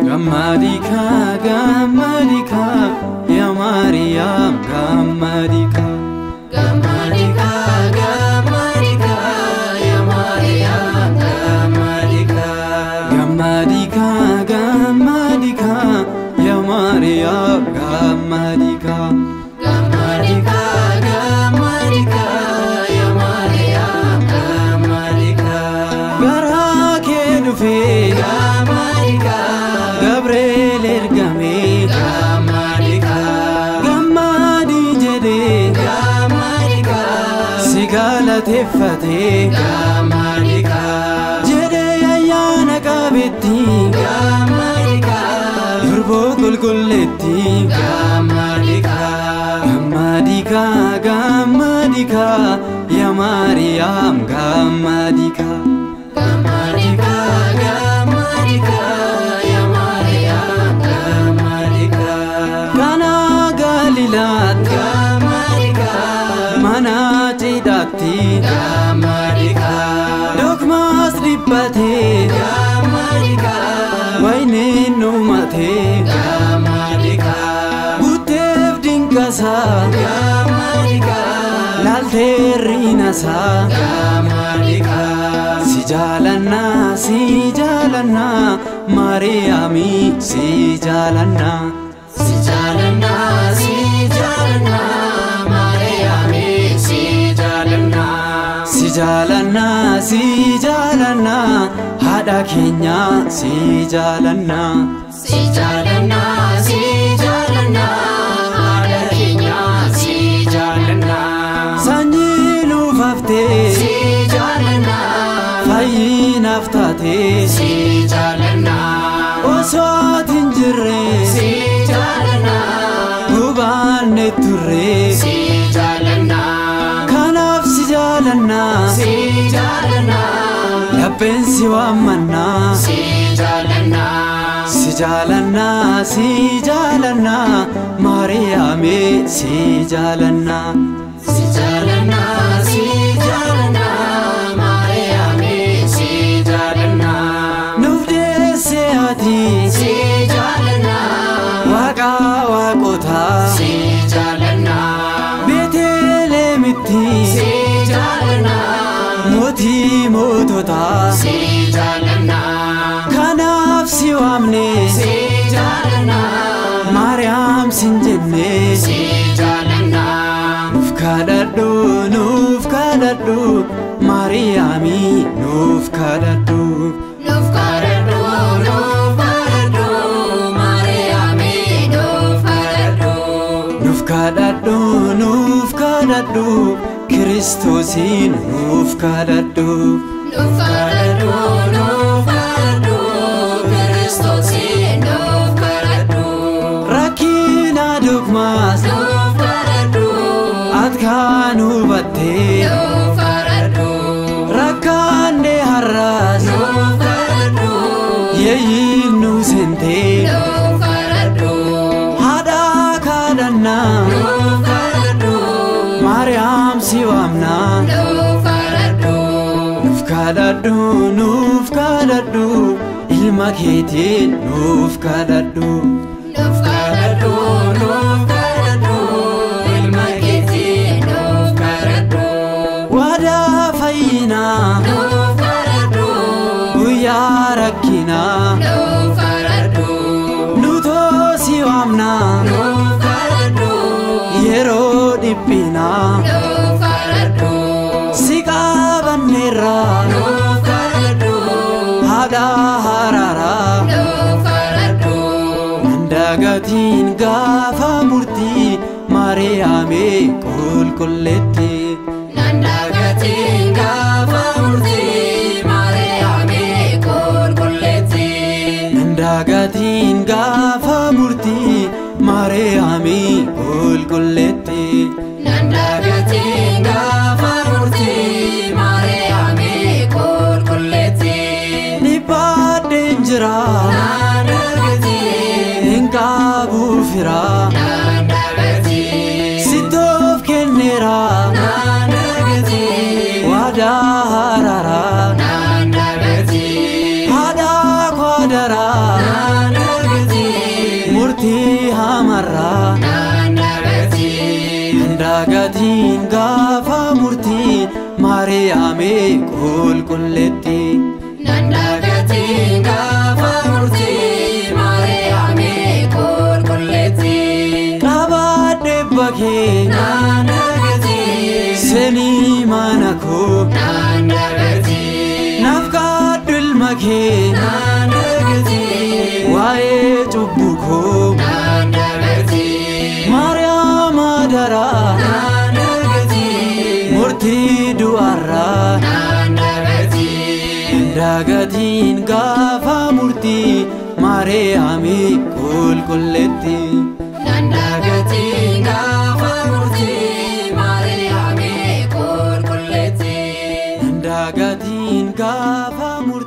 Gammadika, gammadika, ya Maryam, gammadika. Gammadika, gammadika, ya Maryam, gammadika. Gammadika, gammadika, ya Maryam, gammadika. Gammadika, gammadika, ya Maryam, gammadika. Garaa kee dhufee Gammadika, Gabriel ergame gammadika, gammadi jedhee gammadika, si galateeffate gammadika, jedhee ayyaana qabetti gammadika, durboo qulqulleetti. Gammadika, Gammadika, gammadika, ya Maryam, gammadika. Gammadika, gammadika, ya Maryam, gammadika. Kana Galilaatti Gammadika, mana cidhaatti gammadika, dogmaas dhiphatee gammadika, wayiniin dhumatee gammadika, guuteef dinqasaa gammadika, laaltee riinasaa. Gammadika. Si jaalannaa, si jaalannaa, Maariyaami, si jaalannaa. Si jaalannaa, si jaalannaa, Maariyaami, si jaalannaa. Si jaalannaa, si jaalannaa, haadha keenya, si jaalannaa. Si jaalannaa, si jaalannaa, haadha keenya, si jaalannaa. Sanyii nuuf haftee Si jaalannaa, fayyinaaf taatee si jaalannaa, osoo ati hin jirre si jaalannaa, hubanne turre si jaalannaa, kanaaf si jaalannaa si jaalannaa, lapheen si waammannaa. Si jaalannaa. Si jaalannaa, si jaalannaa, Maariyaami, si jaalannaa. Si jaalannaa, si jaalannaa, Maariyaami, si jaalannaa. Nuuf deesse ati Si jaalannaa, waaqa waaqotaa si jaalannaa, Beeteleemitti si jaalannaa, mootii moototaa si jaalannaa, kanaaf si waamne si jaalannaa, Maariyaam sin jenne. Si jaalannaa. Nuuf kadhadhu, nuuf kadhadhu, Maariyaami, nuuf kadhadhu. Nuuf kadhadhu, nuuf kadhadhu, Maariyaami, nuuf kadhadhu. Nuuf kadhadhu, nuuf kadhadhu, Kiristoosiin nuuf kadhadhu. Nuuf kadhadhu, nuuf kadhadhu, Kiristoosiin nuuf kadhadhu. Rakkina dogmaas Nuuf kadhadhu, ati kan hubattee nuuf kadhadhu, rakkaanne har'aas nuuf kadhadhu, yeeyyiin nu seentee nuuf kadhadhu, haadha kadhannaa nuuf kadhadhu, Maariyaam si waamnaa. Nuuf kadhadhu. Nuuf kadhadhu, nuuf kadhadhu, ilma keetiin nuuf kadhadhu. Nuuf kadhadhu, nuuf kadhadhu, ilma keetiin nuuf kadhadhu. Waadaa fayyinaa Nuuf kadhadhu, guyyaa rakkinaa nuuf kadhadhu, nutoo si waamnaa nuuf kadhadhu, yeroo dhiphinaa nuuf kadhadhu, si qabanneerraa nuuf kadhadhu, haadha haraaraa. Nuuf kadhadhu. Nandagatiin gaafa murtii Maariyaamee qulqulleetti. Nandagatiin gaafa murtii Maariyaamee qulqulleetti. Dagatiin gaafa murtii Maariyaami qulqulleetti. Nan dagatiin gaafa murtii Maariyaami qulqulleetti. Dhiphadheen jira. Nan dagatiin. Hin qabu fira. Nan dagatiin. Sittoof kenneera. Nan dagatiin. Waadaa haraaraa. Nan dagatiin. Haadha kwaadaraa. Nan dagatiin. Murtii hamarraa. Nan dagatiin. Dagatiin gaafa murtii Maariyaami qulqulleetti. Nan dagatiin gaafa murtii Maariyaami qulqulleetti. Qabaadhe bakee. Nan dagatiin. Seenii mana koo. Nan dagatiin. Naaf kaadhu ilma kee. Nan dagatiin. Waa'ee cubbuu koo. Nan dagatiin. Maariyaam adaraa. Nan dagatiin. Murtii du'arraa. Nan dagatiin. Dagatiin gaafa murtii Maariyaami qulqulleetti. Nan dagatiin gaafa murtii Maariyaami qulqulleetti. Dagatiin gaafa murtii.